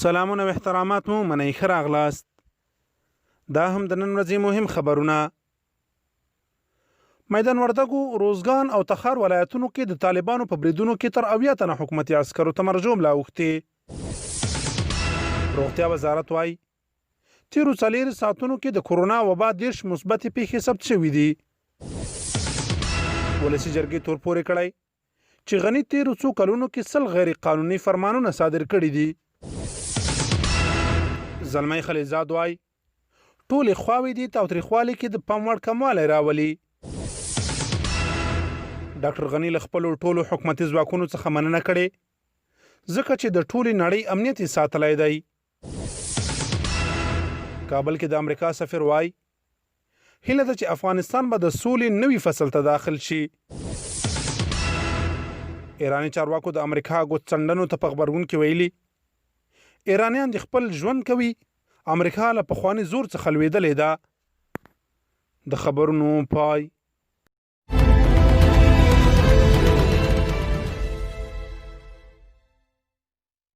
سلامونه او احترامات مو منئ، ښه راغلاست. دا هم د نن ورځې مهم خبرونه. میدان وردګو، روزګان او تخار ولایتونو کې د طالبانو په بریدونو کې تر 70 تنه حکومتي عسکرو ته مرګ ژوبله اوښتې. روغتیا وزارت وايي، تېرو 24 ساعتونو کې د کورونا وبا 30 مثبتې پېښې ثبت شوې دي. ولسي جرګې تور پورې کړی چې غني تېرو څو کلونو کې 100 غیر قانوني فرمانونه صادر کړي دي. زلمی خلیلزاد وايي، ټولې خواوې دې تاوتریخوالي کې د پام وړ کموالی راولي. ډاکټر غني له خپلو ټولو حکومتي ځواکونو څخه مننه کړې، ځکه چې د ټولې نړۍ امنیت یې ساتلی دی. کابل کې د امریکا سفیر وايي، هیله ده چې افغانستان به د سولې نوي فصل ته داخل شي. ایراني چارواکو د امریکا ګوتڅنډنو ته په غبرګون کې ویلي، ایرانیان دې خپل ژوند کوي، امریکا له پخواني زور څخه لوېدلې ده. د خبرونو پای.